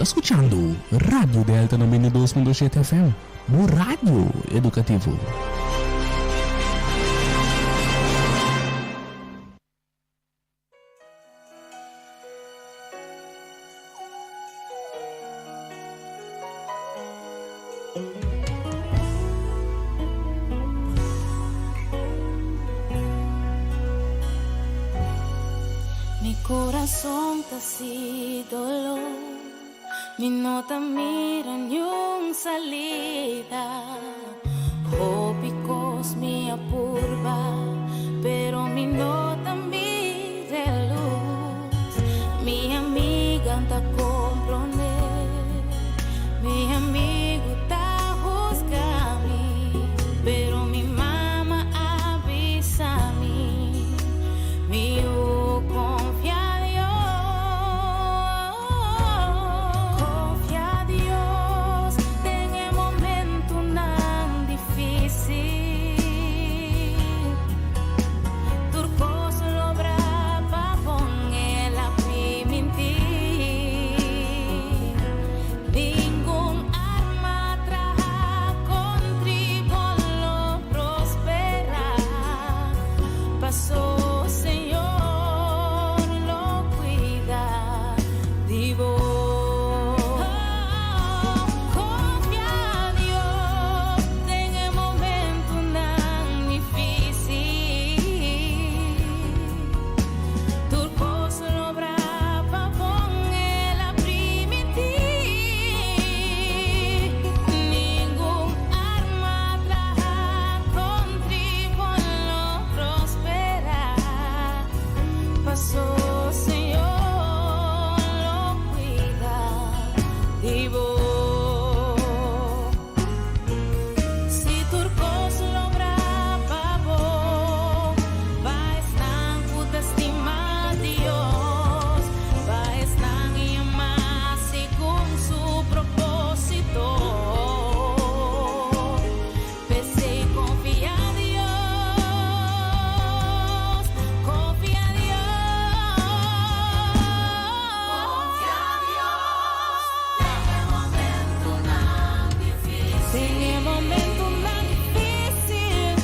ta skuchando Radio Delta 92.7 FM, bo radio edukativo. Mi corazon ta si dolor, mi no ta mira niun salida. Hopi cos mi a purba, pero mi no ta mira e luz. Mi amiga ta comprende, mi amigo ta husga mi, pero mi mama a bisa mi, mi yu confia Dios. Confia Dios den e momentonan difícil. Tur cos lobra pa bon el a primintí. Ningun arma traha contri bo lo prosperá. Paso Señor lo cuida di bo. Confia Dios den e momentonan difícil. Tur cos lobra pa bon el a primintí. Ningun arma traha contri bo lo prosperá. Paso Señor lo cuida di bo. Si tur cos lobra pa bo, pa esnan cu ta stima Dios, pa esnan yama segun su propósito. P'esei confia Dios, confia Dios. Confia Dios den e momentonan difícil. Den e momentonan difícil,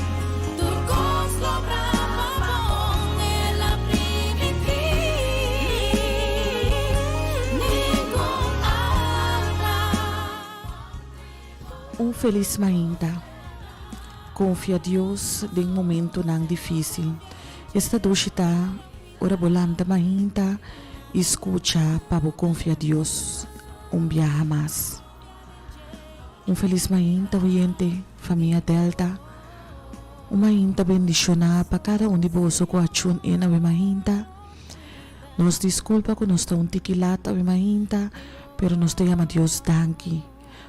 tur cos lobra pa bon, el a primintí. Ningun arma. Un felis mainta. Confia Dios den momentonan dificil. Esta dushi ta ora bo lanta mainta y scucha pa bo confia Dios un biaha mas. Un felis mainta oyente, famia Delta. Un mainta bendiciona pa cada un di boso cu a tune in awe mainta. Nos disculpa cu nos ta un tiki lat awe mainta, pero nos ta yama Dios danki.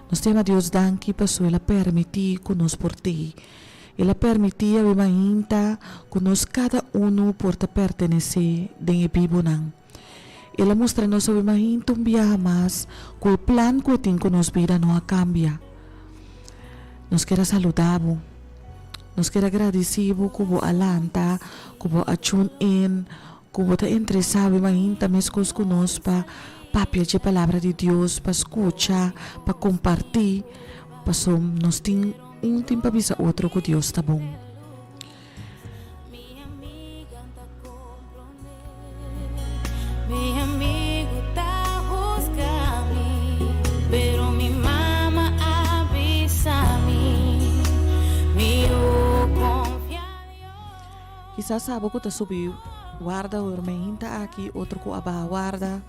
Nos ta yama Dios danki pasobra el a permití ku nos por tei. El a permití awe mainta ku nos kada unu por ta pertenesé den e bibunan. El a mustra nos awe mainta un biaha mas ku e plan ku e tin ku nos bida no a kambia. Nos kier a saluda bo. Nos kier a gradisí bo ku bo a lanta, ku bo a tune in, Ku bo ta interesá awe mainta meskos ku nos pa papia dje Palabra di Dios, pa skucha, pa kompartí, paso nos tin un tin pa bisa otro ku Dios ta bon. Mi amigu ta husga mi, pero mi mama a bisa mi, mi yu konfia Dios. Kisas abo ku ta subi warda ora mainta aki, otro ku a baha warda,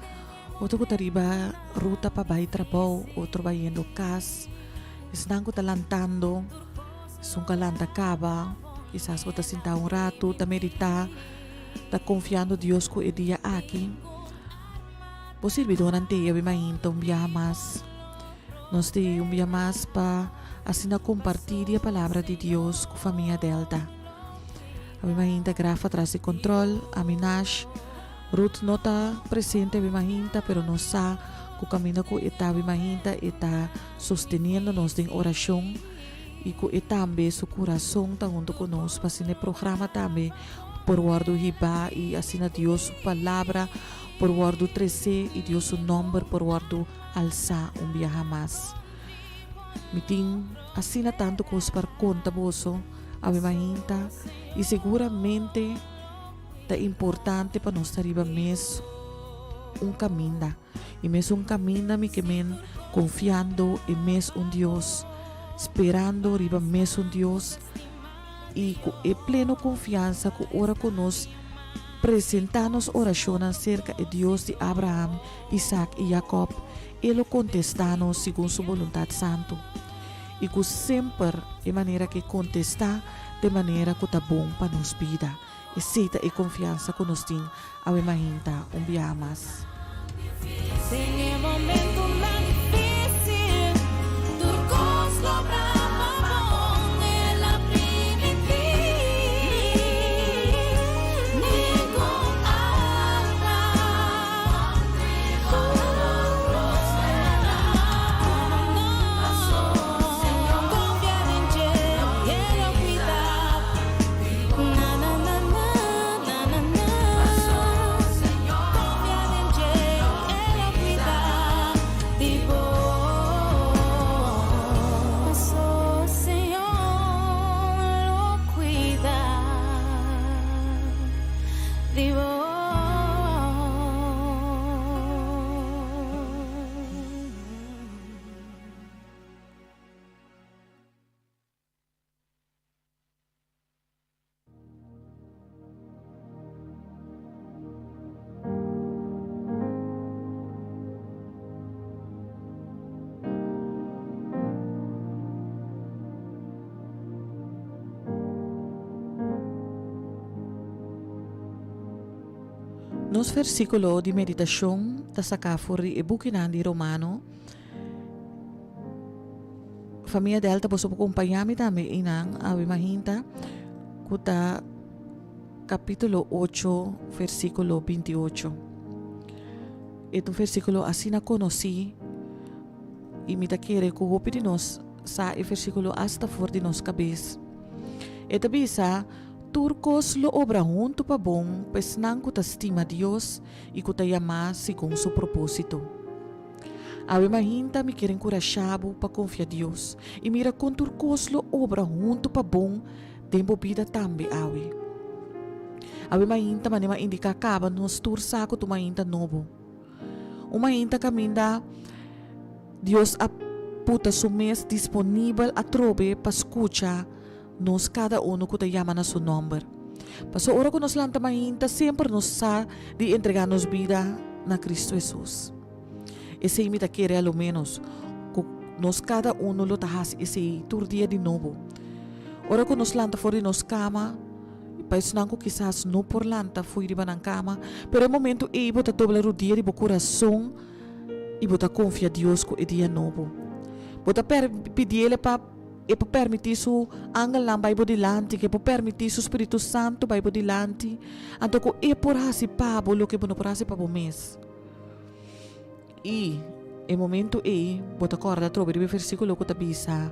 otro ku ta riba ruta pa bai trabou, otro bayendo kas, esnan ku ta lantando, esun ku a lanta kaba, kisas bo ta sinta un ratu ta meditá, ta konfiando Dios ku e dia aki bo sirbidónan te yabi mainta un biaha mas. Nos te un bia mas pa asina kompartí di e palabra di Dios ku famia Delta. Ami mainta Grafa tras di control, ami Nash. Ruth no ta presente ami mainta pero nos sa cu caminda cu e ta ami mainta e ta sosteniendo nos den oracion y cu e tambe su curason ta hunto cu nos pa asina e programa tambe por wordo hiba y asina Dios su palabra. por wòrdu tresé i Dios su nòmber por wòrdu alsá un biaha mas. Mi tin asina tantu kos pa konta boso awe mainta i seguramente ta importante pa nos ta riba mes un kaminda. I mes un kaminda mi ke men konfiando e mes un Dios, sperando riba mes un Dios i ku e pleno konfiansa ku ora ku nos presentá nos orashonnan serka e Dios di Abraham, Isak i Jakòb, E lo kontestá nos segun Su boluntat santu. I ku semper e manera ku E kontestá ta e manera ku ta bon pa nos bida. Esei ta e konfiansa ku nos tin awe mainta un biaha mas. Den e momentunan difísil, tur kos lo brama bon, el a primintí. Ningun alma Konfia den dje, e lo kuida. Nos versíkulo di meditashon ta saká for di e bukinan di Romano. Famia Delta boso por kompañá mi tambe einan awe mahinta ku ta kapítulo ocho versíkulo binti ocho. E ta un versíkulo asina konosí i mi ta kere ku hopi di nos sa e versíkulo asta for di nos kabes. E ta bisa, Tur kos lo obra huntu pa bon pa esnan ku ta stima Dios i ku ta yamá segun su propósito. Awe mainta mi kier enkurashá bo pa konfia Dios i mira kon tur kos lo obra huntu pa bon den bo bida tambe awe. Awe mainta manera mi a indiká kaba nos tur sa ku ta un mainta nobo. Un mainta kaminda Dios a puta su mes disponibel atrobe pa skucha nos kada unu ku ta yama na su nòmber. Pasobra ora ku nos lanta mainta semper nos sa di entregá nos bida na Kristu Hesus. Esei mi ta kere a lo ménos ku nos kada unu lo ta hasi esei tur dia di nobo. Ora ku nos lanta for di nos kama, pa esnan ku kisas no por lanta fo'i riba nan kama, pero e momentu ei bo ta dobla rudia di bo kurason i bo ta konfia Dios ku e dia nobo. Bo ta pidiel pa e por permití su angelnan bai bo dilanti, ku e por permití su spiritu santu bai bo dilanti, anto ku e por hasi pa bo loke bo no por hasi pa bo mes. I e momentu ei bo ta kòrda atrobe riba e versíkulo ku ta bisa,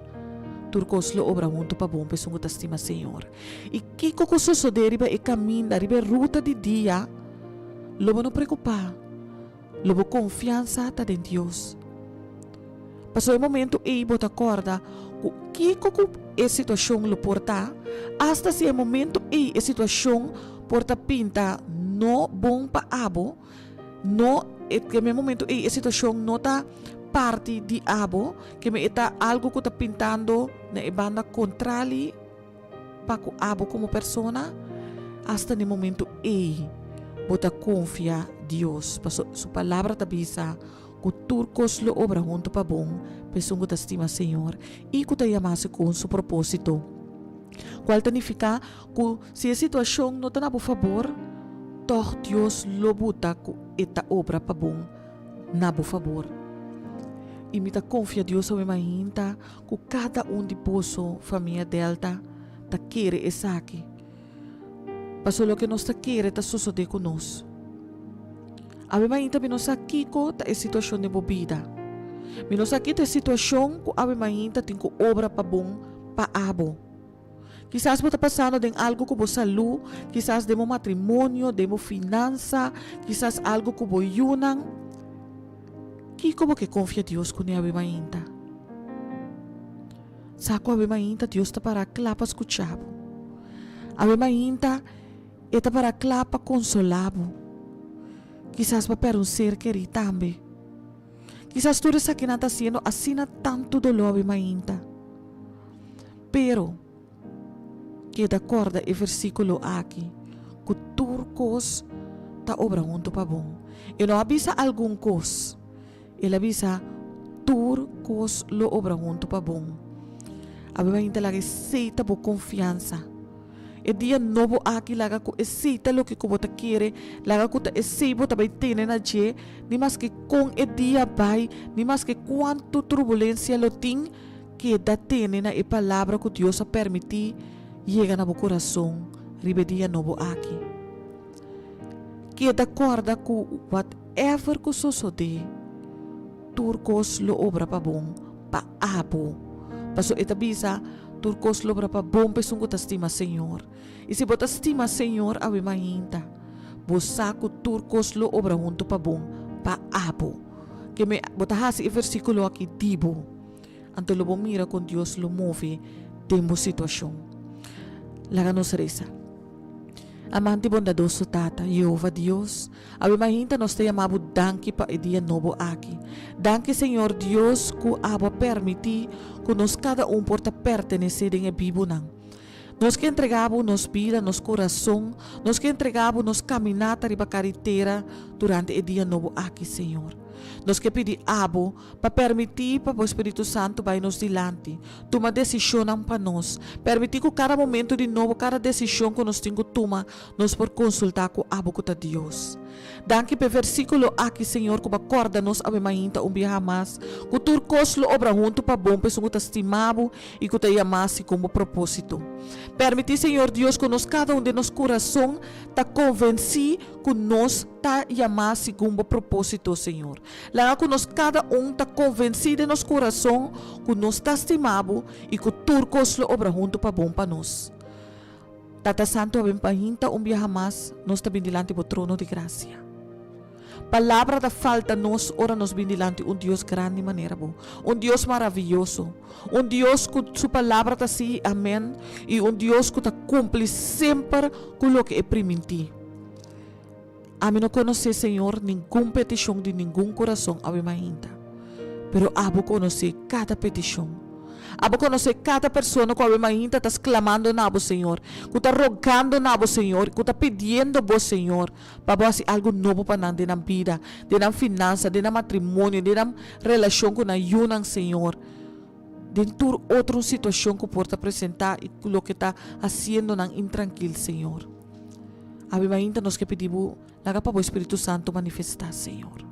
Tur kos lo obra huntu pa bon pa esun ku ta stima Señor. I kiko ku sosodé riba e kaminda, riba e ruta di dia, lo bo no preokupá. Lo bo konfiansa ta den Dios. Pasobra e momentu ei bo ta kòrda ku kiko ku e situashon lo por ta, asta si e momentu ei e situashon por ta pinta no bon pa abo, No, e ke me momento ei e situashon no ta parti di abo, ke me e ta algu ku ta pintando na e banda kontrali pa ku abo komo persona, asta na e momento ei bo ta konfia Dios, paso su palabra ta bisa ku tur kos lo obra huntu pa bon pa esun ku ta stima Señor i ku ta yama segun su propósito. Kual ta nifiká Ku si e situashon no ta na bo fabor, tòg Dios lo buta ku e ta obra pa bon na bo fabor. I mi ta konfia Dios awe mainta ku kada un di boso famia Delta ta kere esaki. Pasobra loke nos ta kere ta sosodé ku nos. Awe mainta mi no sa kiko ta e situashon den bo bida. Mi no sa ki ta e situashon ku awe mainta tin ku obra pa bon pa abo. Kisas bo ta pasando den algu ku bo salú, kisas den bo matrimonio, den bo finansa, kisas algu ku bo yunan. Kiko bo ke konfia Dios kuné awe mainta? Sa ku awe mainta Dios ta pará kla pa skucha bo. Awe mainta E ta pará kla pa konsolá bo. Kisas bo a pèrdè un ser kerí tambe. Kisas tur esakinan ta hasiendo asina tantu doló awe mainta. Pero, keda kòrda e versíkulo aki, ku tur kos ta obra huntu pa bon. E no a bisa algun kos. El a bisa, Tur kos lo obra huntu pa bon. Awe mainta laga esei ta bo konfiansa. E dia nobo aki laga ku esei ta loke ku bo ta kere, laga ku ta esei bo ta bai tene na dje, ni maske kon e dia bai, ni maske kuantu turbulensia lo tin, keda tene na e palabra ku Dios a permití yega na bo kurason riba e dia nobo aki. Keda kòrda ku whatever ku sosodé, tur kos lo obra pa bon pa abo. Pasobra e ta bisa, Tur kos lo obra pa bon pa esun ku ta stima Señor. I si bo ta stima Señor awe mainta, bo sa ku tur kos lo obra huntu pa bon pa abo. Ke me bo ta hasi e versíkulo aki di bo, anto lo bo mira kon Dios lo move den bo situashon. Laga nos resa. Amante i bondadoso Tata, Jehova Dios, awe mainta nos ta yama Bo danki pa e dia nobo aki. Danki, Señor Dios, ku Abo a permití ku nos kada un por ta pertenesé den e bibunan. Nos ke entregá Bo nos bida, nos kurason, nos ke entregá Bo nos kaminata riba karitera durante e dia nobo aki, Señor. Nos ke pidi Abo Pa permití pa bo Spiritu Santu bai nos dilanti, tuma desishonnan pa nos. Permití ku kada momentu di nobo, kada desishon ku nos tin ku tuma, nos por konsultá ku abo ku ta Dios. Danki p'e versíkulo aki, Señor, ku bo a kòrda nos awe mainta un biaha mas, ku tur kos lo obra huntu pa bon pa esun ku ta stima bo i ku ta yamá segun bo propósito. Permití, Señor Dios, ku nos kada un den nos kurason ta konvensí ku nos ta yamá segun bo propósito, Señor. Laga ku nos kada un ta konvensí den nos kurason ku nos ta stima bo i ku tur kos lo obra huntu pa bon pa nos. Tata Santu a bin pa hinta un biaha mas nos ta bin dilanti bo trono di grasia. Palabra ta falta nos ora nos bin dilanti un Dios grandi manera bo, un Dios maravioso, un Dios ku su palabra ta sí i amèn i un Dios ku ta kumpli semper ku loke e primintí. Ami no konosé, Señor, ningun petishon di ningun kurason awe mainta, pero Abo konosé kada petishon. Abo konosé kada persona ku awe mainta ta sklamando na Bo, Señor, ku ta rogando na Bo, Señor, ku ta pidiendo Bo, Señor, pa Bo hasi algu nobo pa nan den nan bida, den nan finansa, den nan matrimonio, den nan relashon ku nan yunan, Señor, den tur otro situashon ku por ta presentá i loke ta hasiendo nan intrankil, Señor. Awe mainta nos ke pidi bo laga pa bo Espiritu Santo manifestá, Señor.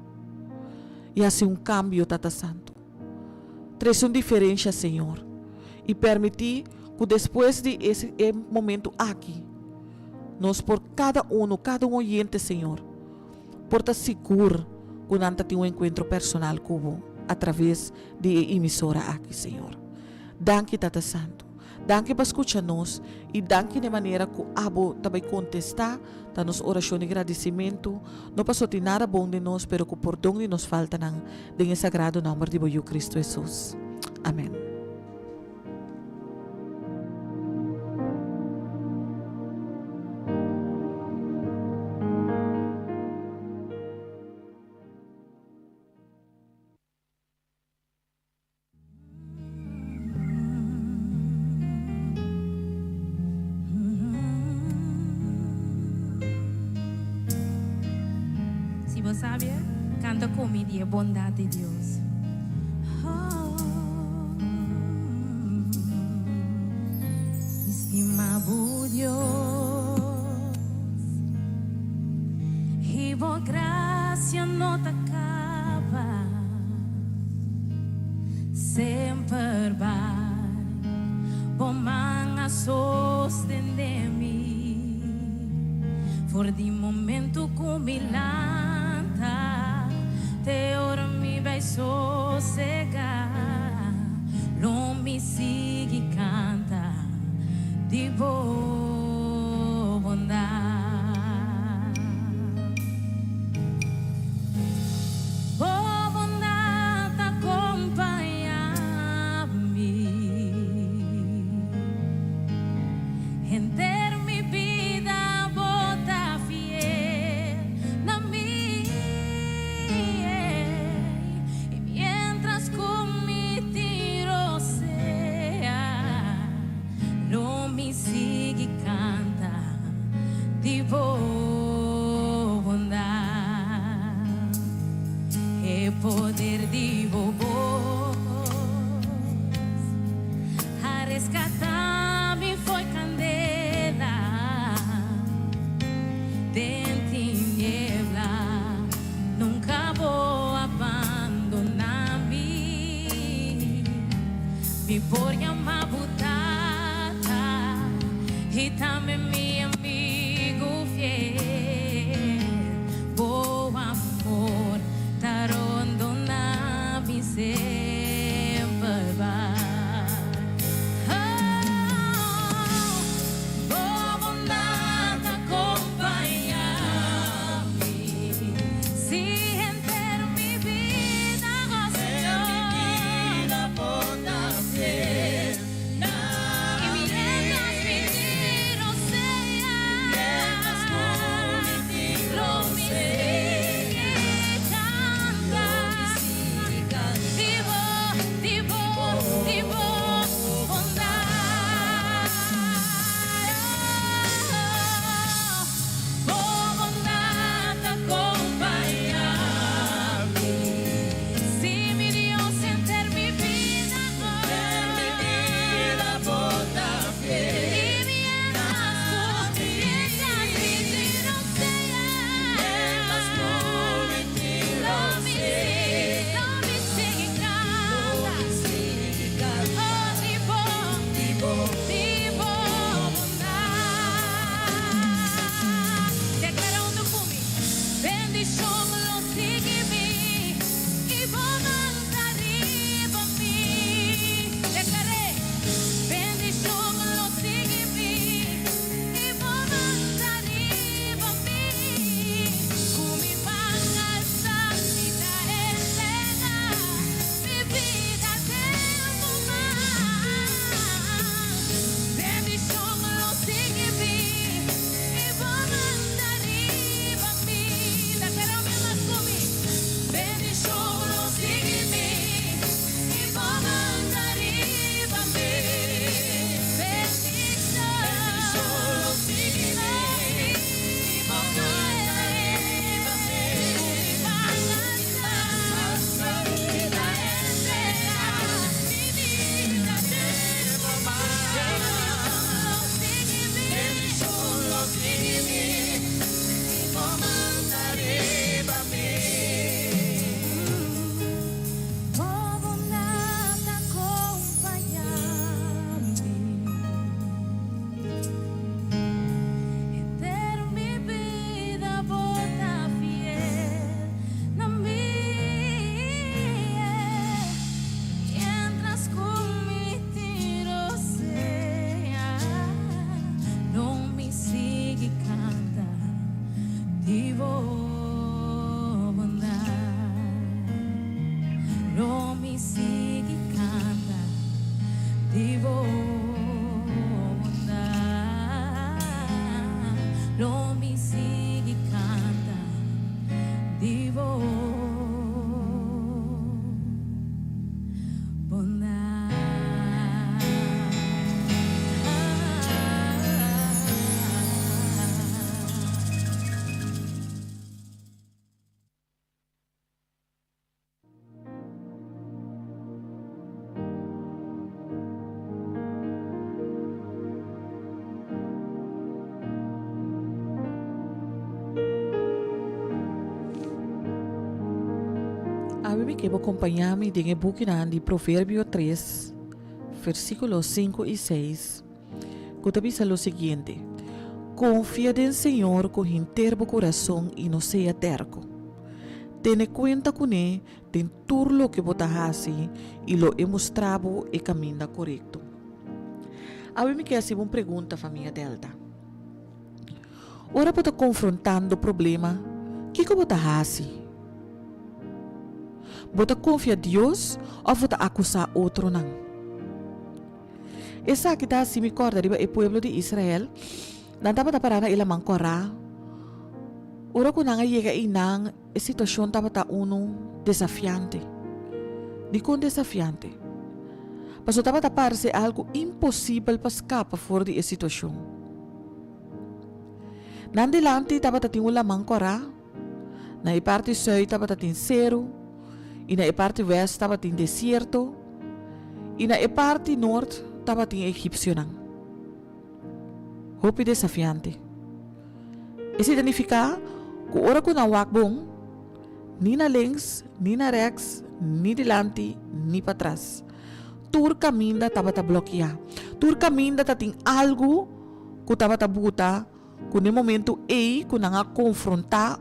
I hasi un kambio, Tata Santu. Trese un diferensha, Señor. I permití ku despues di es e momentu aki, nos por kada unu, kada un oyente, Señor, por ta sigur ku nan ta tin un enkuentro personal ku bo atraves di e emisora aki, Señor. Danki, Tata Santu. Danki pa skucha nos i danki n'e manera ku abo ta bai kontestá ta nos orashon di gradisimentu, no pasobra tin nada bon den nos, pero ku pordon di nos faltanan, den e sagrado nòmber di bo Yu Kristu Hesus. Amèn. Si bo sabia, canta cu mi di e bondad di Dios. Mi stima bo Dios, y bo gracia no ta caba. Semper bai bo man a sostendé mi for di momento ku mi lanta te ora mi bai sosegá lo mi sigui kanta. Di bo bondad. Bo bondad ta compaña mi. Henter mi bida bo ta fiel na mi. Y mientras cu mi tin rosea, lo mi sigui canta di bo bondad. E poder di bo bos a rescata mi fo'i candela den tiniebla. Nunca bo a bandona mi. Mi por yama bo tata y tambe mi amigo fiel. Bo amor ta rondona mi semper bai. Oh, bo bondad ta compaña mi. Si henter mi bida, oh Señor. Y mientras mi tin rosea, lo mi sigui canta. Di bo, di bo, di bo bondad. Bo bondad ta compaña mi. Si mi Dios henter mi bida, mi bida bo ta fiel. Y mientras cu, mientras mi tin rosea, lo mi sigui, lo mi sigui canta. Oh, di bo, di bo bondad. Declara hunto cu mi. Bendicion lo sigui mi y bo man ta riba mi. Declar'e. Bendicion lo sigui mi y bo man ta riba mi. Cu mi man alsa mi ta entrega mi bida den bo man. Bendicion lo sigui mi y bo man ta riba mi. Declara mi mas cu mi. Bendicion lo sigui mi y bo man ta riba mi. Bendicion lo sigui mi y bo man ta riba mi. Mi man alsa mi ta entrega mi bida den bo man. Lo sigui mi, lo sigui mi y bo man ta riba mi. Bo bondad ta compaña mi. Henter mi bida bo ta fiel na mi. Mientras cu mi tin rosea, lo mi sigui canta di bo bondad. Lo mi sigui canta di bo bondad. Lo mi sigui canta di bo bondad. Awe mi ke bo kompañá mi den e bukinan di Proverbio 3, versíkulo 5 i 6, ku ta bisa lo siguiente, Konfia den Señor ku henter bo kurason i no sea tèrko. Tene kuenta kuné den tur loke bo ta hasi i lo e mustra bo e kaminda korekto. Awe mi ke hasi bo un pregunta, famia Delta. Ora bo ta konfrontando problema, kiko bo ta hasi? Bo ta konfia Dios òf bo ta akusá otronan? Esaki ta hasi mi kòrda riba e pueblo di Israel. Nan tabata pará na e Laman Kòrá. Ora ku nan a yega einan, e situashon tabata unu desafiante. Dikon desafiante? Pasobra tabata parse algu imposibel pa skapa for di e situashon. Nan dilanti tabata tin un laman kòrá, na e parti sùit tabata tin seru, i na e parti wèst tabatin desierto, i na e parti nort tabatin e egipsionan. Hopi desafiante. Esei ta nifiká ku ora ku nan wak bon, ni na links, ni na rèks, ni dilanti, ni patras. Tur kaminda tabata blòkiá. Tur kaminda ta tin algu ku tabata buta ku n'e momentu ei ku nan a konfrontá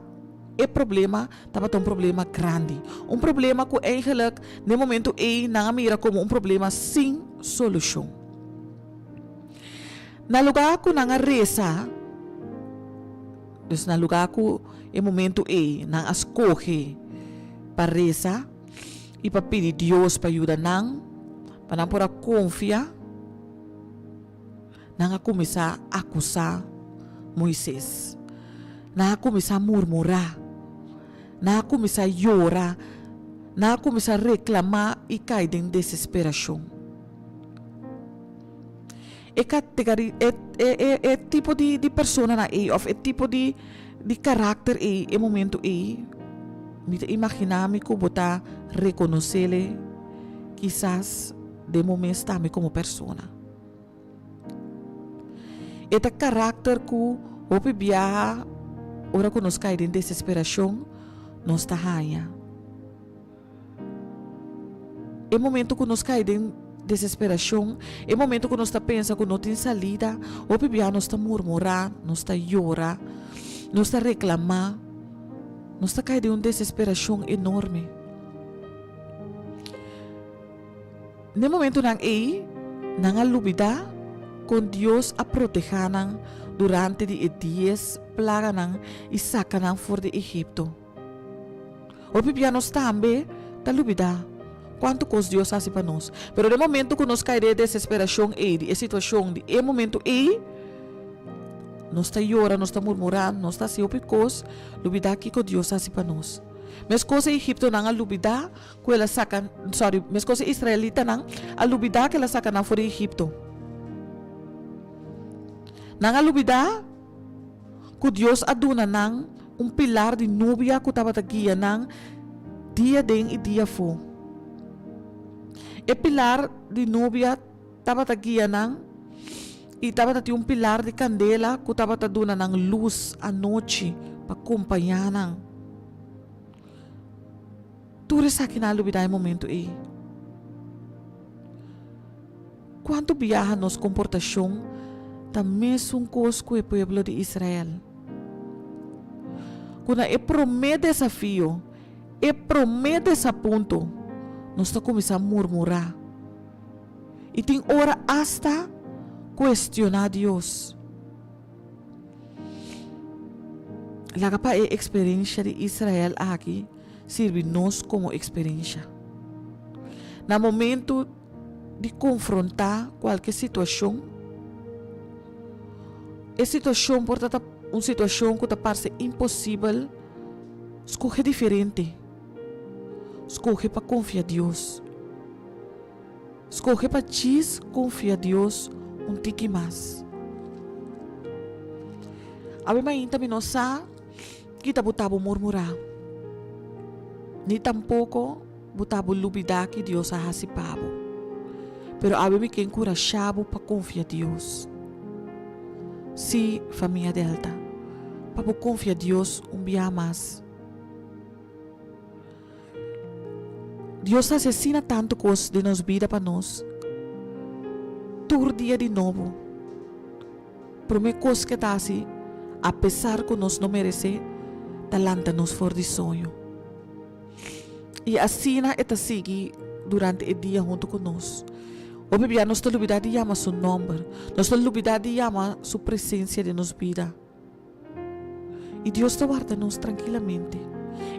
e problema tabata un problema grandi. Un problema ku eigenlik n'e momentu ei nan a mira komo un problema sin solushon. Na lugá ku nan a resa, dus na lugá ku e momentu ei nan a skohe pa resa i pa pidi Dios pa yuda nan, pa nan por a konfia, nan a kuminsá akusá Moises. Nan a kuminsá murmurá, nan a kuminsá yora, nan a kuminsá reklamá i kai den desesperashon. E kategori, e e e tipo di di personanan ei òf e tipo di di karakter ei e momento ei mi ta imaginá mi ku bo ta rekonosele kisas den bo mes tambe komo persona. E ta karakter ku hopi biaha ora ku nos kai den desesperashon nos ta haña. E momento ku nos kai den desesperashon, e momento ku nos ta pensa ku no tin salida, hopi bia nos ta murmurá, nos ta yora, nos ta reklamá, nos ta kai den un desesperashon enorme. Den e momentonan ei, nan a lubidá kon Dios a protehá nan durante di e dies plaganan i saka nan for di Egipto. Hopi bia nos tambe ta lubidá kuantu kos Dios hasi pa nos. Pero den momento ku nos kai den e desesperashon ei, di e situashon, di e momento ei, nos ta yora, nos ta murmurá, nos ta hasi hopi kos, lubidá kiko Dios hasi pa nos. Meskos e egiptonan a lubidá ku el a saka, sorry, meskos e israelitanan a lubidá ku el a saka nan for di Egipto. Nan a lubidá. Ku Dios a duna nan un pilar di nubia ku tabata guia nan dia den i dia afó. E pilar di nubia tabata guia nan i tabata tin un pilar di kandela ku tabata duna nan lus anochi pa kompañá nan. Tur esaki nan a lubidá e momentu ei. Kuantu biaha nos komportashon ta mesun kos ku e pueblo di Israel? Ku na e promé desafio, e promé desapunto, nos ta kuminsá murmurá i tin ora asta kuestioná Dios. Laga pa e eksperensha di Israel aki sirbi nos komo eksperensha. Na momentu di konfrontá kualke situashon, e situashon por ta un situashon ku ta parse imposibel, skohe diferente. Skohe pa konfia Dios. Skohe pa djis konfia Dios un tiki mas. Awe mainta mi no sa ki ta bo ta bo murmurá, ni tampoko bo ta bo lubidá ki Dios a hasi pa bo. Pero awe mi ke enkurashá bo pa konfia Dios. Sí, famia Delta, pa bo konfia Dios un bia mas. Dios ta hasi asina tantu kos den nos bida pa nos tur dia di nobo. Promé kos ku e ta hasi, apesar ku nos no meresé, ta lanta nos for di soño. I asina e ta sigui durante e dia huntu ku nos. Hopi bia nos ta lubidá di yama su nòmber. Nos ta lubidá di yama su presensia den nos bida. I Dios ta warda nos trankilamente.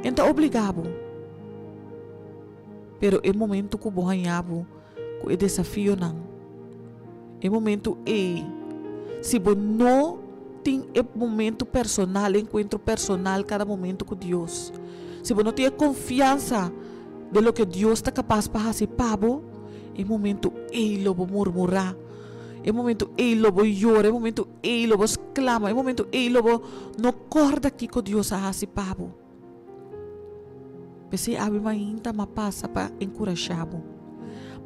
E no ta obligá bo. Pero e momento ku bo haña bo ku e desafionan, e momento ei, si bo no tin e momento personal, e enkuentro personal kada momento ku Dios, si bo no tin e konfiansa den loke Dios ta kapas pa hasi pa bo, e momento ei lo bo murmurá, e momento ei lo bo yora, e momento ei lo bo sklama, e momento ei lo bo no kòrda kiko Dios a hasi pa bo. P'esei awe mainta m'a pasa pa enkurashá bo.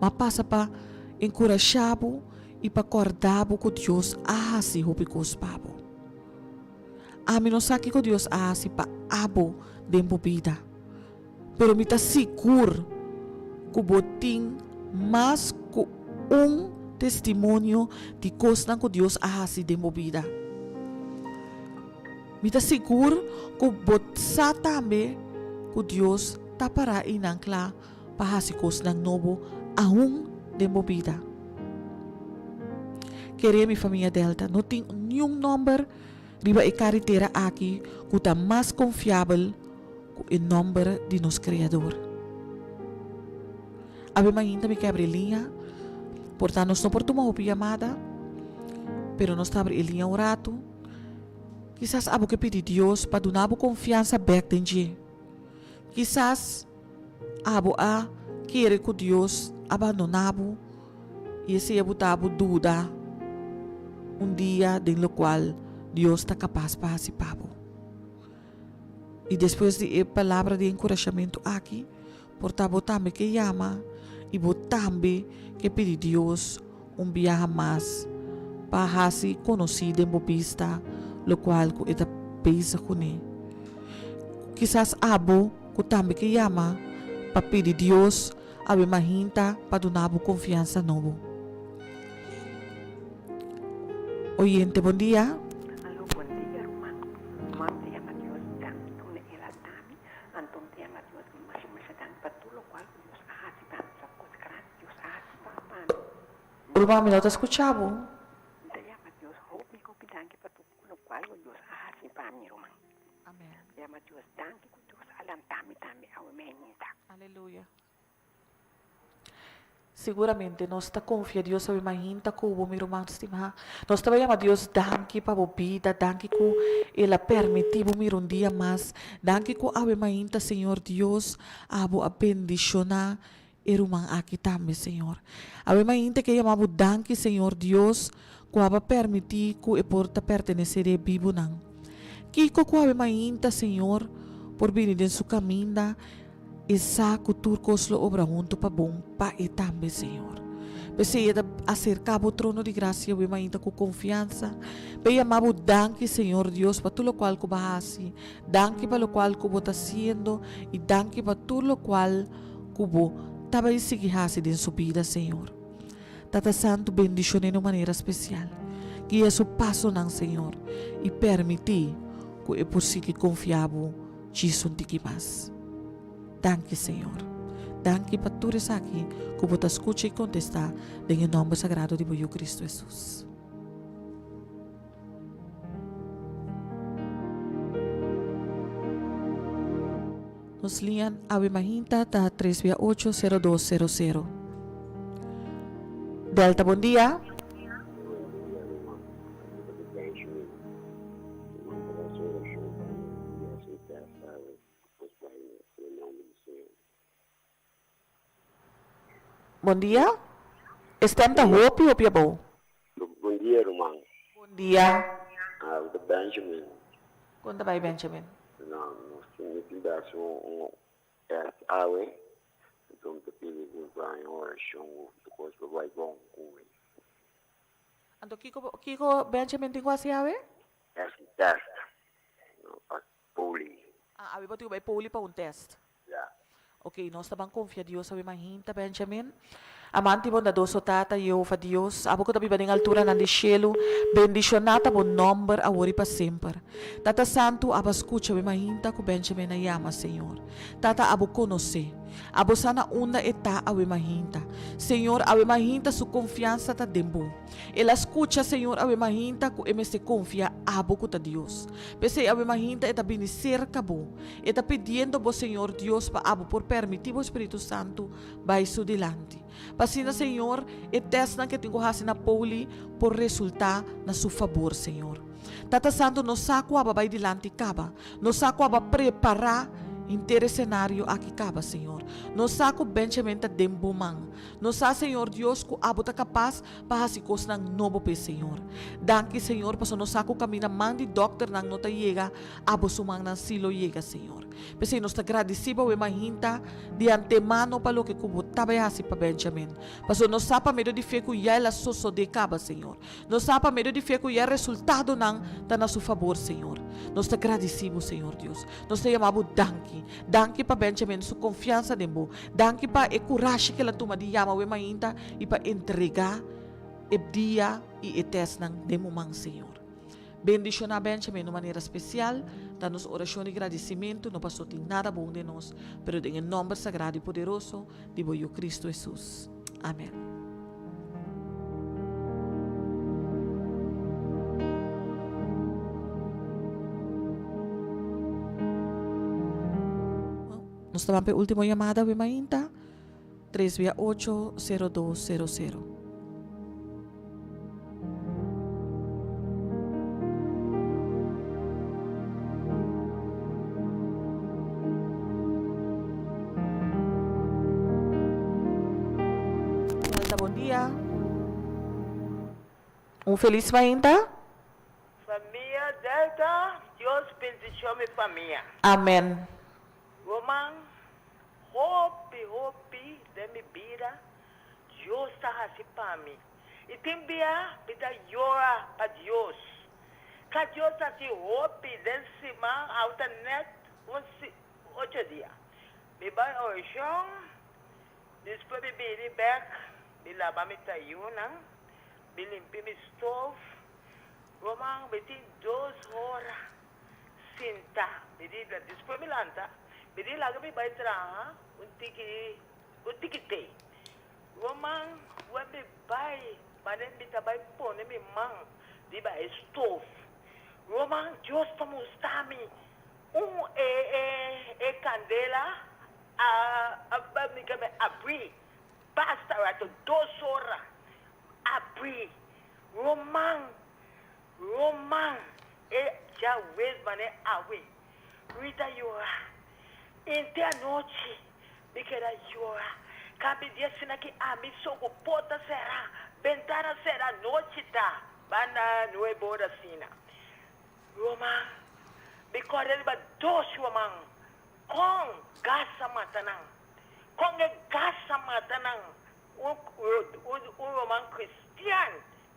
M'a pasa pa enkurashá bo i pa kòrda bo ku Dios a hasi hopi kos pa bo. Ami no sa kiko Dios a hasi pa abo den bo bida, pero mi ta sigur ku bo tin mas ku un testimonio di kosnan ku Dios a hasi den bo bida. Mi ta sigur ku bo sa tambe ku Dios ta pará einan kla pa hasi kosnan nobo aun den bo bida. Kere mi famia Delta, no tin niun nòmber riba e karitera aki ku ta mas konfiabel ku e nòmber di nos Kreador. Awe mainta mi ke abri e liña, por ta nos no por tuma hopi yamada, pero nos ta abri e liña un ratu. Kisas abo ke pidi Dios pa duna bo konfiansa bèk den dje. Kisas abo a kere ku Dios a bandoná bo i esei a buta bo duda un dia den lokual Dios ta kapas pa hasi pa bo. I despues di e palabra di enkurashamentu aki, por ta bo tambe ke yama i bo tambe ke pidi Dios un biaha mas pa hasi konosí den bo bista lokual ku e ta bezig kuné. Kisas abo ku tambe ke yama pa pidi Dios awe mahinta pa duna bo konfiansa nobo. Oyente, bon dia. Alo bon dia ruman. Ruman ta yama Dios danki duna el a dami anto mi ta yama Dios masha masha danki pa tur lokual ku Dios a hasi pa mi sa kos grandi Dios a hasi pa mi. Ruman mi no ta skucha bo. Mi ta yama Dios hopi hopi danki pa tur lokual ku Dios a hasi pa mi ruman. Amen. Mi ta yama Dios danki ku Dios a lanta mi tambe awe mainta. Aleluya. Siguramente nos ta konfia Dios awe mainta ku bo, mi ruman stimá. Nos ta bai yama Dios danki pa bo bida, danki ku El a permití bo mira un dia mas. Danki ku awe mainta, Señor Dios, abo a bendishoná e ruman aki tambe, Señor. Awe mainta ke yama bo danki, Señor Dios, ku abo a permití ku e por ta pertenesé di e bibunan. Kiko ku awe mainta, Señor, por bini den su kaminda? E sa ku tur kos lo obra huntu pa bon pa e tambe, Señor. P'esei e ta aserká bo trono di grasia awe mainta ku konfiansa, p'e yama bo danki, Señor Dios, pa tur lokual ku bo a hasi, danki pa lokual ku bo ta hasiendo i danki pa tur lokual ku bo ta bai sigui hasi den su bida, Señor. Tata Santu, bendishon'é na un manera spesial. Guia su pasonan, Señor, i permití ku e por sigui konfia bo. Djis un tiki mas. Danki, Señor. Danki pa tur esaki ku bo ta skucha i kontestá den e nòmber sagrado di bo Yu Kristu Hesus. Nos liña awe mahinta ta tres bia ocho sero dos sero sero. Delta, bon dia. Bon dia, ruman. Amigo di Benjamin. Ruman ta hasi orashon pa mi i hasi un tèst awe nos bai na nòmber di Señor. Bon dia. E stèm ta hopi hopi abou. Bon dia ruman. Bon dia. Ami ta Benjamin. Kon ta bai Benjamin? No, nos tin mi tin bèrs un tèst awe, enton mi ta pidi ku mi por haña un orashon ku tur kos por bai bon ku mi. Anto kiko kiko Benjamin tin ku hasi awe? Es un test pa poli. Ah, awe bo tin ku bai poli pa un test. Ya. Ok, nos ta ban konfia Dios awe mahinta, Benjamin. Amante i bondadoso Tata, Yehova Dios, abo ku ta biba den alturanan di shelu, bendishoná ta bo nòmber awor i pa semper. Tata Santu, abo a skucha bo mainta ku Benjamin a yama, Señor. Tata, abo konosé. Abo sa na unda e ta awe mainta. Señor, awe mainta su konfiansa ta den bo. El a skucha, Señor, awe mainta ku e mester konfia abo ku ta Dios. P'esei awe mainta e ta bini serka bo. E ta pidiendo bo, Señor Dios, pa abo por permití bo Spiritu Santu bai su dilanti. Pa asina, Señor, e tèstnan ku e tin ku hasi na Poli por resultá na su fabor, Señor. Tata Santu, nos sa ku abo a bai dilanti kaba. Nos sa ku abo a prepará henter e senario aki kaba, Señor. Nos sa ku Benjamin ta den bo man. Nos sa, Señor Dios, ku abo ta kapas pa hasi kosnan nobo p'e, Señor. Danki, Señor, pasobra nos sa ku kaminda man di dòkternan no ta yega, abo su mannan sí lo yega, Señor. P'esei nos ta gradisí bo awe mainta di antemano pa loke ku bo ta bai hasi pa Benjamin. Pasobra nos sa pa medio di fe ku ya el a sosodé kaba, Señor. Nos sa pa medio di fe ku ya e resultadonan ta na su fabor, Señor. Nos ta gradisí bo, Señor Dios. Nos ta yama bo danki. Danki pa Benjamin su konfiansa den bo. Danki pa e kurashi ku el a tuma di yama awe mainta i pa entregá e dia i e tèstnan den bo man, Señor. Bendishoná Benjamin un manera spesial. Ta nos orashon di gradisimentu, no paso tin nada bon den nos, pero den e nòmber sagrado i poderoso di bo Yu Kristu Hesus. Amèn. Nos ta ban pa e último yamada awe mainta, tres bia ocho, sero dos, sero sero. Delta bon dia. Un felis mainta. Famia Delta, Dios bendicion mi famia. Amen. Roman, hopi hopi den mi bida Dios ta haci pa mi y tin bia mi ta yora pa Dios. Ka Dios ta haci hopi den siman awta net un ocho dia. Mi bai oracion, despues mi bini bek mi laba mi tayunan, mi limpi mi stoof. Roman, mi tin dos hora sinta, mi di despues mi lanta, mi di laga mi bai traha un tiki un tiki te. Roman, wen mi bai, mane mi ta bai pone mi man riba e stoof. Roman, Dios ta mustra mi un e e e candela a a mi ke abri basta rato, dos ora abri. Roman, Roman, e djawees mane awe. Mi ta yora. Inte anochi mi keda yora. Kambi di asina ki ami so ku porta sera, bentana sera, nochi ta banda nuebe ora asina. Roman, mi kòrda riba dos roman kon gas a mata nan. Kon e gas a mata nan. Un roman kristian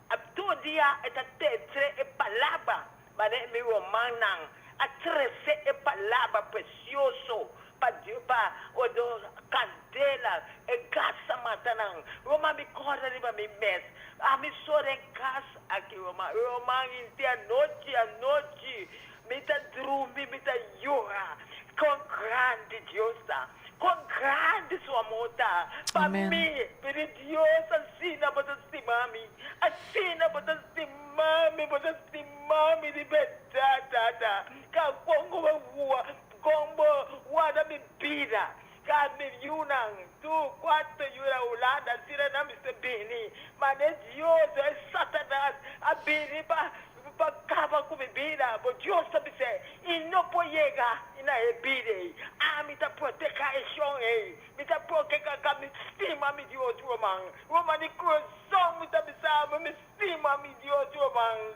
a tur dia e ta trece e palabra manera mi romannan a trece e palabra precioso pa pa odo candela e gas a mata nan. Roman mi corda riba mi mes ami so den cas aki roman roman inti anochi anochi mi ta drumi mi ta yora con grandi Dios ta. Kon grandi su amor ta pa Amen. mi! Pidi Dios, asina bo ta stima mi, asina bo ta stima mi, bo ta stima mi di bèrdat, Tata. Ka kon ku bo wua, kon bo warda mi bida, ka mi yunan, tur kuater yu na Hulanda, asina nan mester bini. Ma ne Dios, e Satanas a bini pa Pa kaba ku mi bida, bo Dios ta bis'é, i no por yega na e bida ei. Ami ta proteká e shon ei. Mi ta proteká ka mi stima mi Dios, ruman. Ruman di kurason mi ta bisa bo, mi stima mi Dios, ruman.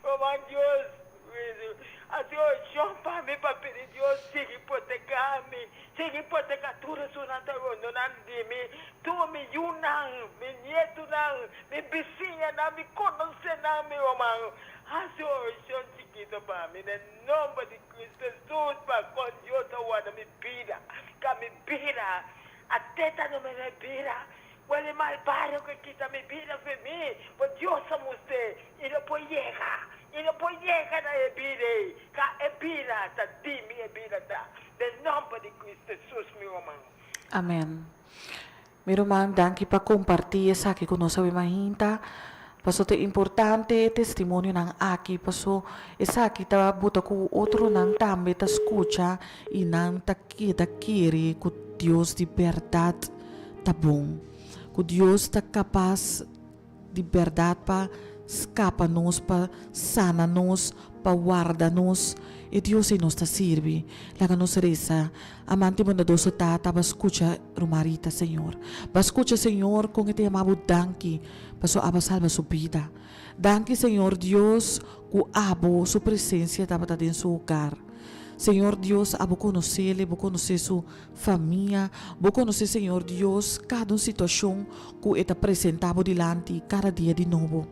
Ruman, Dios hasi orashon pa mi pa pidi Dios sigui proteká mi, sigui proteká tur esunnan ta rondonan di mi, tur mi yunan, mi nietunan. Mi bisiñanan, mi konosenan, mi ruman, hasi un orashon chikito pa mi den nomber di Cristo Jesus pa kon Dios ta warda mi bida, ka mi bida a teta no mester bira. Wel e malbado ke kita mi bida fe mi, pero Dios a mustr'é i no por yega, i no por yega na e bida ei, ka e bida ta di mi, e bida ta den nòmber di Cristo Jesus, mi ruman. Amen. Mi ruman, danki pa kompartí esaki ku nos awe mainta. Paso ta importante e testimonionan aki, paso esaki ta buta ku otronan tambe ta skucha i nan ta keda kere ku Dios di bèrdat ta bon, ku Dios ta kapas di bèrdat pa skapa nos, pa sana nos, pa warda nos. E Dios ei nos ta sirbi. Laga nos resa. Amante bondadoso Tata, bo a skucha ruman Rita, Señor. Bo a skucha, Señor, kon e ta yama bo danki pasobra abo a salba su bida. Danki, Señor Dios, ku abo su presensia tabata den su hogar. Señor Dios, abo konosele, bo konosé su famia, bo konosé, Señor Dios, kada un situashon ku e ta presentá bo dilanti kada dia di nobo.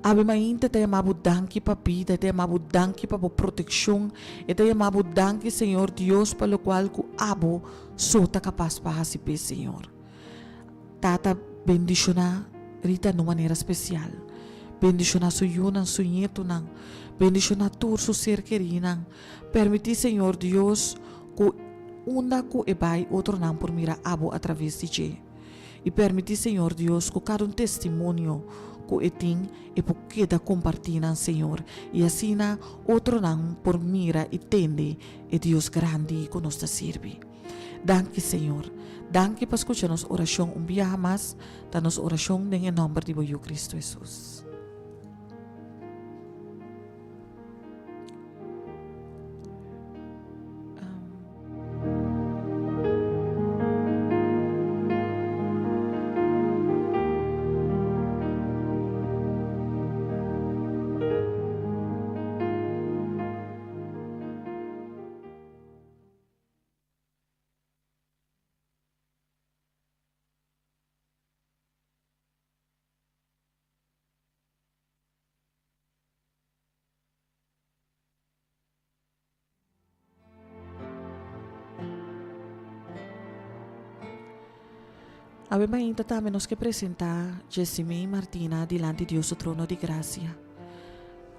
Awe mainta e ta yama bo danki pa bida, e ta yama bo danki pa bo protekshon, e ta yama bo danki, Señor Dios, pa lokual ku abo so ta kapas pa hasi p'e, Señor. Tata, bendishoná Rita na un manera spesial. Bendishoná su yunan, su ñetunan. Bendishoná tur su ser kerínan. Permití, Señor Dios, ku unda ku e bai otronan por mira abo atraves di dje. I permití, Señor Dios, ku kada un testimonio ku e tin, e por keda kompartí nan, Señor, i asina otronan por mira i tende e Dios grandi ku nos ta sirbi. Danki, Señor. Danki pa skucha nos orashon un biaha mas. Ta nos orashon den e nòmber di bo Yu Kristu Hesus. Awe mainta tambe nos ke presentá Jessimey Martina dilanti Dios su trono di grasia.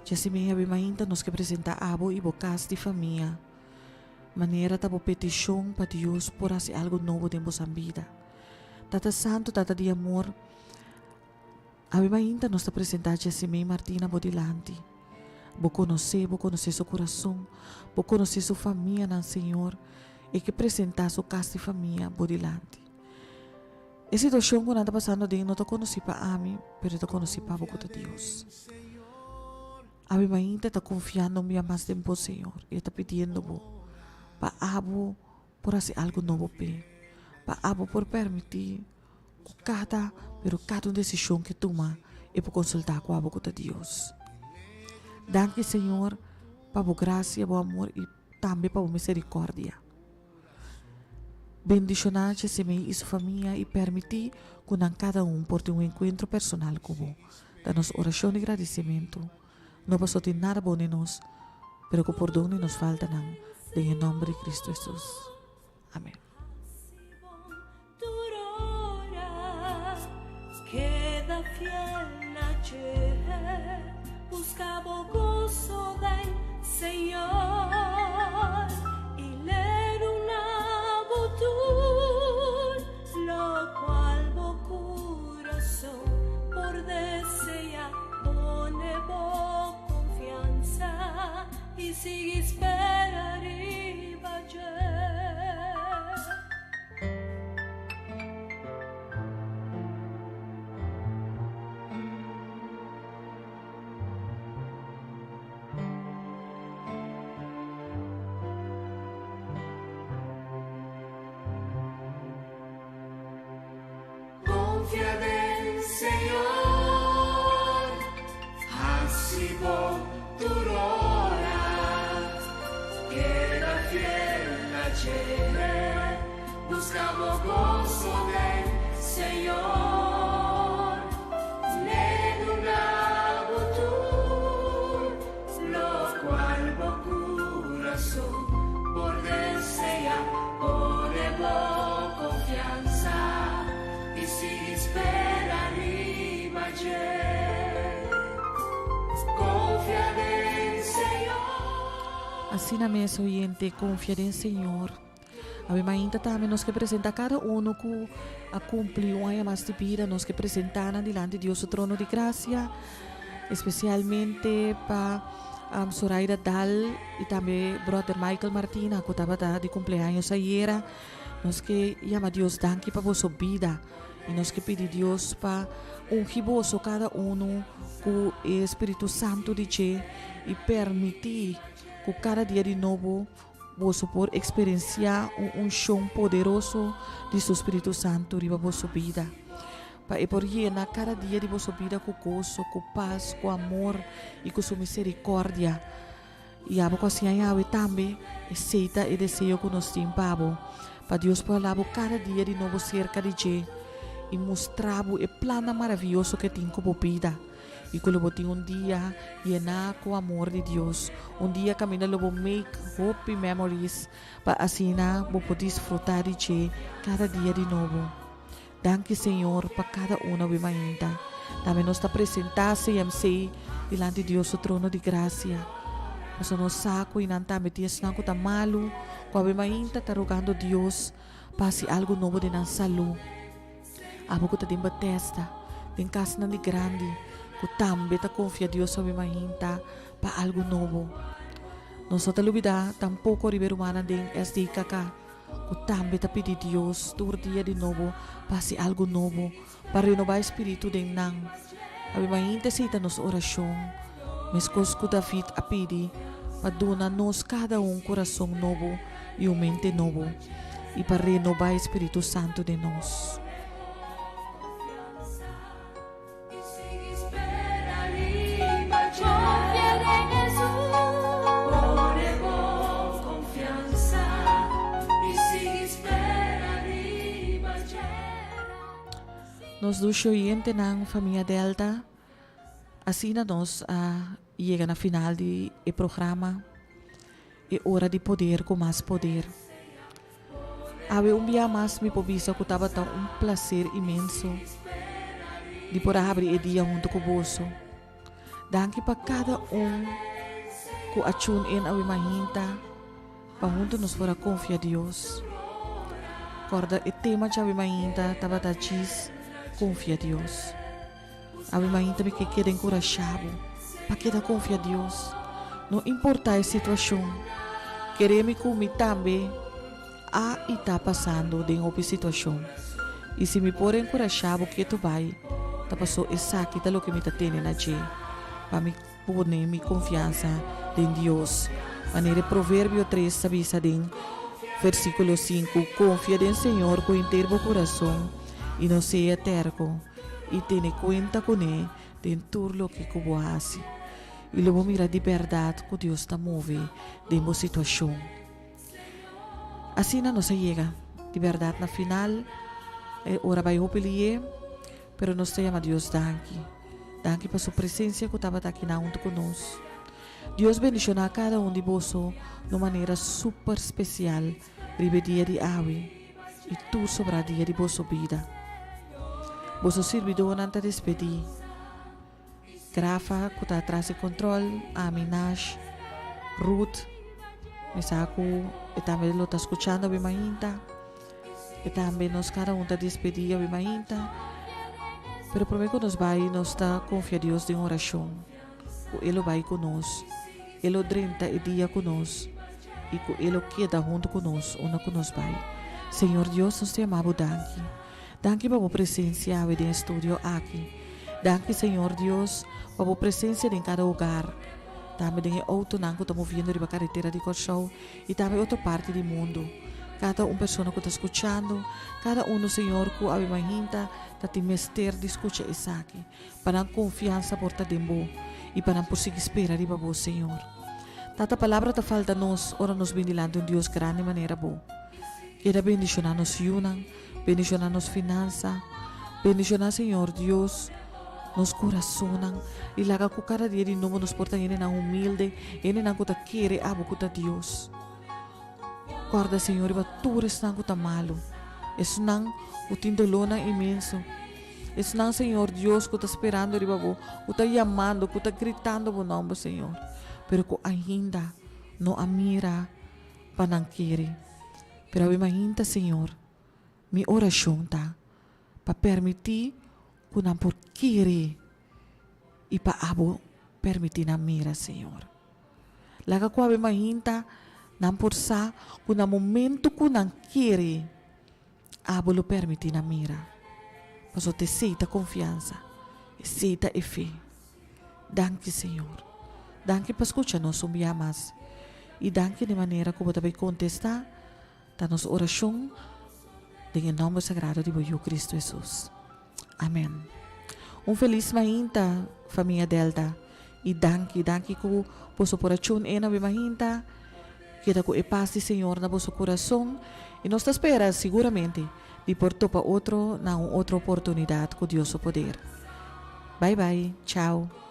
Jessimey, awe mainta nos ke presentá abo i bo kas di famia manera ta bo petishon pa Dios por hasi algu nobo den bosan bida. Tata Santu, Tata di amor, Awe mainta nos ta presentá Jessimey Martina bo dilanti. Bo konosé, bo konosé su kurason, bo konosé su famianan, Señor. E ke presentá su kas di famia bo dilanti. E situashon ku nan ta pasando aden no ta konosí pa ami, pero e ta konosí pa bo ku ta Dios. Awe mainta e ta konfiando un bia mas den bo, Señor, i e ta pidiendo bo pa abo por hasi algu nobo p'e, pa abo por permití Ku kada, pero kada un desishon ke tuma e por konsultá ku abo ku ta Dios. Danki Señor pa bo grasia, bo amor i tambe pa bo miserikòrdia. Bendishoná Jessemey i su famia i permití ku nan kada un por tin un enkuentro personal ku bo. Ta nos orashon di gradisimentu. No paso tin nada bon den nos, pero ku pordon di nos faltanan, den e nòmber di Kristu Hesus. Amén. Confia den Señor, haci bo tur ora, keda fiel na dje, busca bo goso den Señor, L'e duna bo tur locual bo curason por desea, pone bo confianza y sigui. dje. Konfia den Señor. Asina mes oyente, konfia den Señor. Awe mainta tambe nos ke presenta kada uno ku a kumpli un aña mas di bida, nos ke presenta nan dilanti Dios su trono di grasia, espesialmente pa Zoraida Daal i tambe brother Michael Martina ku tabata di kumpleaños ayera. Nos ke yama Dios danki pa boso bida i nos ke pidi Dios pa ungi boso kada uno ku e Spiritu Santu di dje i permití ku kada dia di nobo Boso por eksperensiá un unshon poderoso di Su Spiritu Santu riba boso bida, pa E por yena kada dia di boso bida ku goso, ku pas, ku amor i ku Su miserikòrdia. I abo ku a siña Yahweh tambe, esei ta e deseo ku nos tin pa bo, pa Dios por hala bo kada dia di nobo serka di dje i mustra bo e plannan maravioso ku e tin ku bo bida. I ku lo bo tin un dia yená ku amor di Dios, un dia kaminda lo bo make hopi memories pa asina bo por disfrutá di dje kada dia di nobo. Danki Señor pa kada uno awe mainta. Tambe nos ta presentá CMC dilanti Dios su trono di grasia. Pasobra nos sa ku einan tambe tin esnan ku ta malu, ku awe mainta ta rogando Dios pa hasi algu nobo den nan salú. Abo ku ta den Betesda, den kasnan di grandi, ku tambe ta konfia Dios awe mainta pa algu nobo. Nos no ta lubidá tampoko riba e rumannan den SDKK, ku tambe ta pidi Dios tur dia di nobo pa hasi algu nobo, pa renobá e spiritu den nan. Awe mainta esei ta nos orashon, meskos ku David a pidi pa duna nos kada un kurason nobo i un mente nobo, i pa renobá e spiritu santu den nos. Nos dushi oyentenan, famia Delta, asina nos a yega na final di e programa E Ora di Poder ku Mas Poder. Awe un bia mas mi por bisa ku tabata un plaser inmenso di por a habri e dia huntu ku boso. Danki pa kada un ku a tune in awe mainta. Pa huntu nos por a konfia Dios. Kòrda e tema djawe mainta tabata djis konfia Dios. Awe mainta mi ke keda enkurashá bo pa keda konfia Dios, no importá e situashon. Kere mi ku mi tambe a i ta pasando den hopi situashon. I si mi por enkurashá bo ketu bai, ta pasó esaki ta loke mi ta tene na dje pa mi. Pone mi konfiansa den Dios. Manera e Proverbio tres ta bisa den versíkulo sinku, Konfia den Señor ku henter bo kurason i no sea tèrko, i tene kuenta kuné den tur loke ku bo hasi, i lo bo mira di bèrdat ku Dios ta move den bo situashon. Asina nos a yega di bèrdat na final. E ora bai hopi lié, pero nos ta yama Dios danki. Danki pa su presensia ku tabata akinan huntu ku nos. Dios bendishoná kada un di boso na un manera super spesial riba e dia di awe i tur sobrá dia di boso bida. Boso sirbidónan ta despedí. Grafa ku ta atras e kontrol, ami, Nash, Ruth, mi sa ku e tambe lo ta skuchando awe mainta. E tambe nos kada un ta despedí awe mainta. Pero promé ku nos bai nos ta konfia Dios den orashon ku e lo bai ku nos, e lo drenta e dia ku nos i ku e lo keda huntu ku nos unda ku nos bai. Señor Dios nos ta yama bo danki. Danki pa bo presencia awe den e studio aki. Danki Señor Dios pa bo presencia den cada hogar, tambe den e autonan cu ta moviendo riba caretera di Corsou y tambe otro parti di mundo. Cada un persona cu ta scuchando, cada uno Señor cu awe mahinta ta tin mester di scucha esaki, pa nan confiansa por ta den bo y pa nan por sigui spera riba bo Señor. Tata palabra ta falta nos ora nos bin dilanti un Dios grandi manera bo. Keda bendiciona nos yunan. Bendiciona nos finansa. Bendiciona Señor Dios nos curasonnan y laga cu cada dia di nobo nos por ta hendenan humilde, hendenan cu ta kere abo cu ta Dios. Corda Señor riba tur esnan cu ta malo, esnan cu tin dolornan inmenso. Esnan, Señor Dios, ku ta sperando riba Bo, ku ta yamando, ku ta gritando Bo nòmber, Señor, pero ku ainda no a mira pa nan kere. Pero awe mainta, Señor, mi orashon ta pa permití ku nan por kere i pa Abo permití nan mira, Señor. Laga ku awe mainta nan por sa ku na momento ku nan kere, Abo lo permití nan mira. Pasobra ta esei ta konfiansa, esei ta e fe. Danki, Señor. Danki pa skucha nos un bia mas. I danki di manera ku Bo ta bai kontestá ta nos orashon den e nòmber sagrado di Bo Yu Kristu Hesus. Amen. Un felis mainta famia Delta y danki danki cu boso por a tune in awe mainta. Keda cu e paz di Señor na boso curason y nos ta spera siguramente di por topa otro na un otro oportunidad cu Dios su poder. Bye bye. Ciao.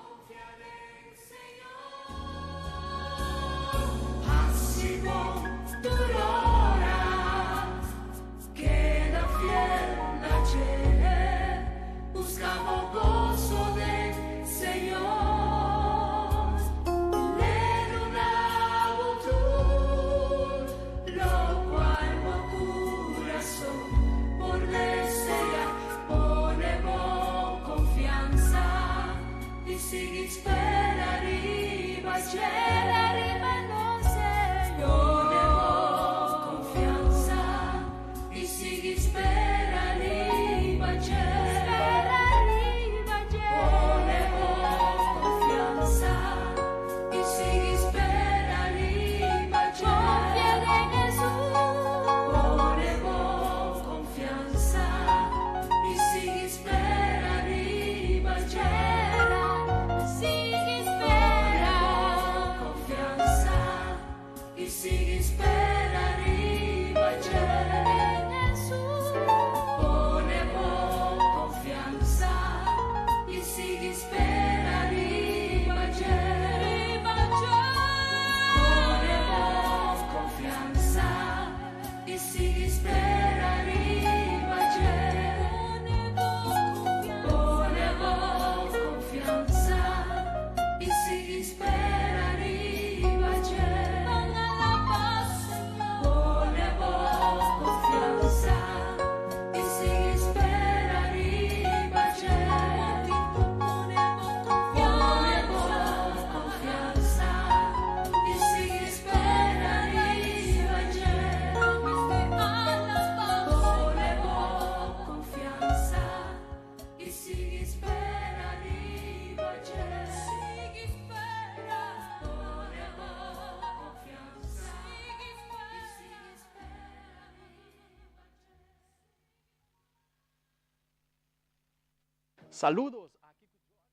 Saludos aki cu Johnny.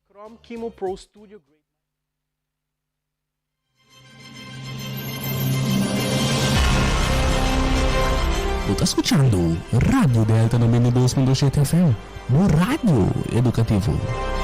Chrome Kimo Pro Studio Grade. Bo ta skuchando Radio Delta 92.7 FM, bo radio edukativo.